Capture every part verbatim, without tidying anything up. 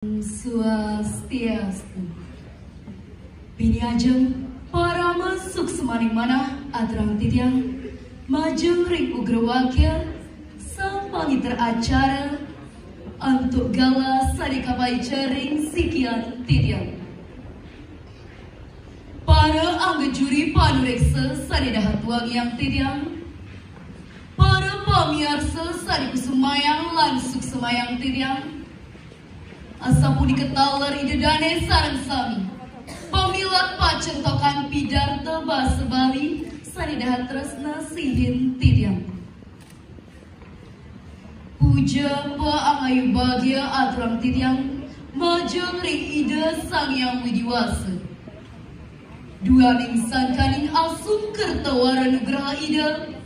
Swastiastu. Bini ajeng, parama suksmaning manah aturang titiang majeng ring ugra wakil sang pangiter acara antuk galah sane kapaica ring sikian titiang. Para angga juri panureksa sane dahat wangiang titiang, para pamiarsa sane kusumayang lan suksemayang titiang, asapunika taler Ida dane sareng sami pamilet pacentokan pidarta basa Bali sane dahat tresna sihin titiang. Puja pangayu bagia aturang titiang majeng ring Ida Sang Hyang Widi Wasa. Duaning sangkaning asung kerta wara nugraha Ida,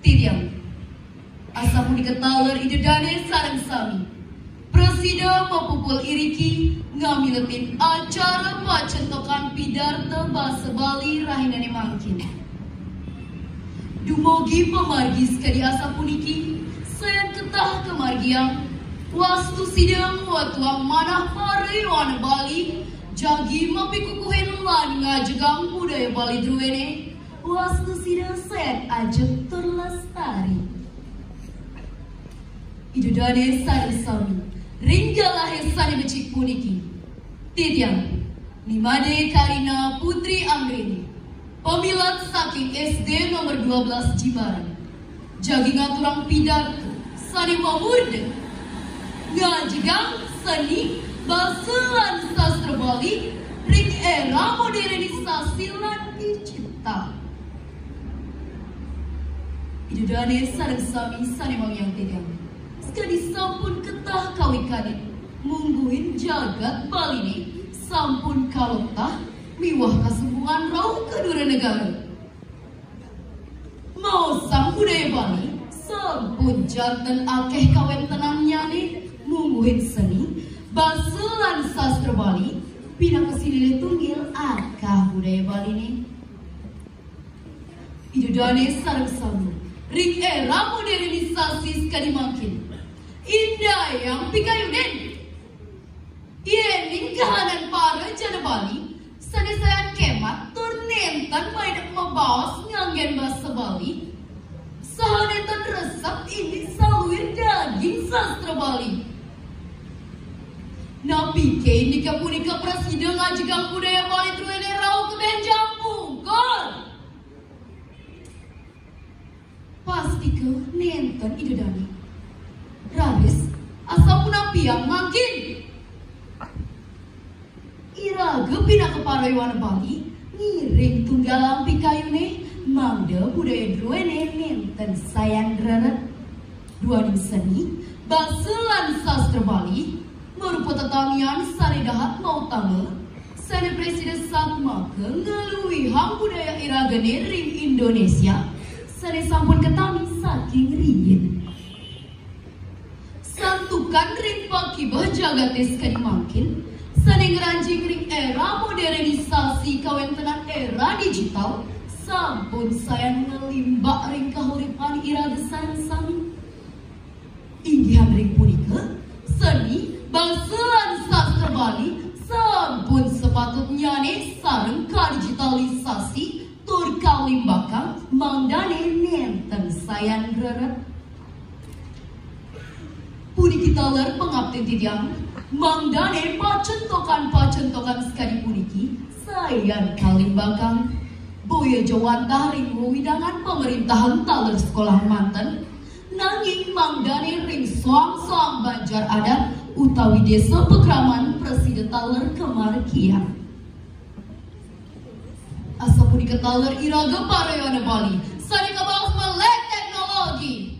titiang asapunika taler Ida dane sareng sami prasida mapupul iriki ngamiletin acara pacentokan pidarta basa Bali rahinane mangkin. Dumugi pamargi sakadi asapuniki, sayan ketah kamargiang, wastu sida ngwetuang manah para yowana Bali jagi mapikukuhin lan ngajegang budaya Bali druene, wastu sida sayan ajeg tur lestari. Ida dane sareng sami ring galahe sane becik puniki. Titiang, Ni Made Karina Putri Anggreni, pamilet saking S D nomor dua belas Jimbaran, jagi ngaturang pidarta sane mamurda ngajegang seni, basa lan sastra Bali ring era modernisasi lan digital. Ida dane sareng sami sane wangiang titiang, sakadi sampun ketah kawikanin mungguing jagat Baline sampun kaloktah miwah kasumpungan rauh ka dura negara. Maosang budaya Bali sampun janten akeh kawentenannyane mungguing seni, basa lan sastra Bali pinaka silih tunggil akah budaya Baline. Ida dane sareng sami ring era modernisasi sakadi mangkin indayang pikayunin. Yening kahanan para jana Bali sane sayan kemat tur nenten maidep mabaos nganggen basa Bali, saha nenten resep indik saluir daging sastra Bali. Napike indike punika prasida ngajegang budaya Bali druene rauh ka benjang pungkur? Pastika nenten Ida dane. Raris, asapunapiang mangkin? Iraga pinaka para yowana Bali ngiring tunggalang pikayune mangda budaya druene nenten sayan rered. Duaning seni, basa lan sastra Bali marupa tetamian sane dahat mautama, sane prasida satmaka ngluihang budaya iragane ring Indonesia sane sampun katami saking riin. Santukan ring pakibeh jagate sakadi mangkin, sane ngranjing ring era modernisasi kawentenan era digital, sampun sayan nglimbak ring kahuripan iraga sareng sami. Inggih ring punika, seni, basa lan sastra Bali sampun sapatutnyane sareng kadigitalisasi tur kalimbakang mangdane nenten sayan rered. Puniki taler pangaptin titiang, mangdane pacentokan-pacentokan sakadi puniki sayan kalimbakang. Boya ja wantah ring wewidangan pamerintahan taler sekolahan manten, nanging mangdane ring soang-soang banjar adat utawi desa pakraman prasida taler kamargiang. Asapunika taler iraga para yowana Bali sane kabaos melek teknologi.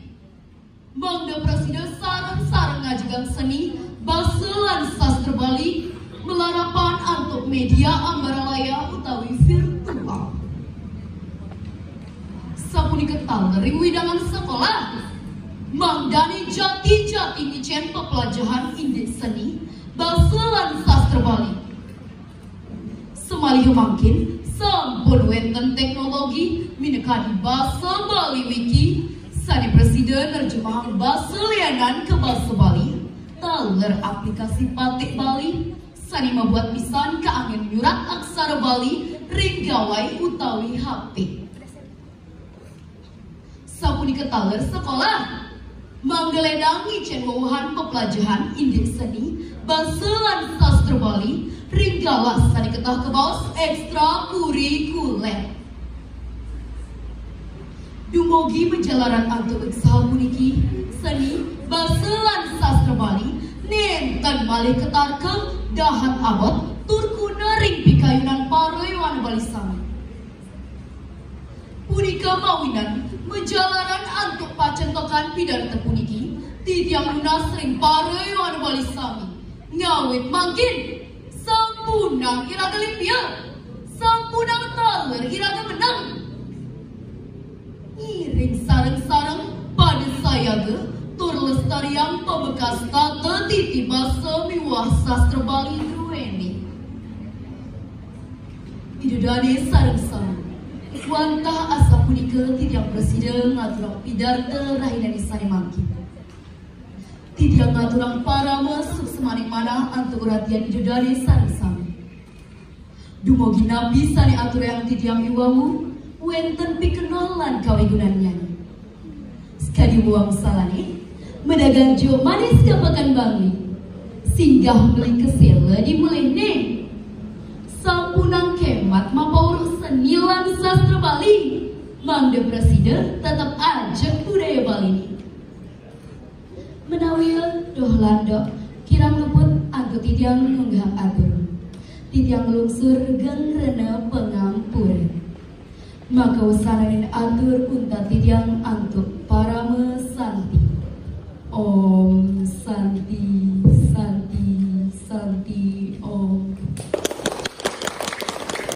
Mangda prasida sareng-sareng ngajegang seni, basa lan sastra Bali malarapan antuk media ambaralaya utawi virtual. Sapunika taler ring wewidangan sekolah, mangdane jati-jati ngicen peplajahan indik seni, basa lan sastra Bali. Samaliha mangkin, sampun wenten teknologi minakadi Basa Bali Wiki, sane prasida nerjemahang basa lianan ka basa Bali, Taler aplikasi Patik Bali sané mabuat pisan kaanggén nyurat aksara Bali ring gawai utawi H P. Sapunika taler sekolah. Mangga lédang ngicén wewehan peplajahan indik seni, basa lan sastra Bali ring galah sané ketah kabaos ekstrakurikuler. Dumugi majalaran antuk saha puniki, seni, basa lan sastra Bali nénten malih katarka dahat abot tur kuna ring pikayunan para yowana Bali sami. Punika mawinan majalaran antuk pacentokan pidarta puniki, titiang nunas ring para yowana Bali sami. Ngawit mangkin, sampunang iraga limpia, sampunang taler iraga meneng. Ngiring sareng-sareng pada sayaga tur lestariang pabekas tata titi basa miwah sastra Bali druéné. Ida dané sareng sami. Wantah asapunika titiang prasida ngaturang pidarta rahinané sané mangkin. Titiang ngaturang parama suksmaning manah antuk ratian Ida dané sareng sami. Dumugi napi sané aturang titiang iwau, wénten pikenol lan kawigunannyané. Sakadi wangsalané, madagang juk manis ka Pekan Bangli. Singgah meli kesela di melihné. Sampunang kemat mapauruk seni lan sastra Bali. Mangda prasida tetep ajeg budaya Bali. Menawi doh landok, kirang luput antuk titiang ngunggah atur. Titiang nglungsur geng rena pangampura. Maka wasananing atur untat titiang antuk parama santi. Om Santi, Santi, Santi, Om.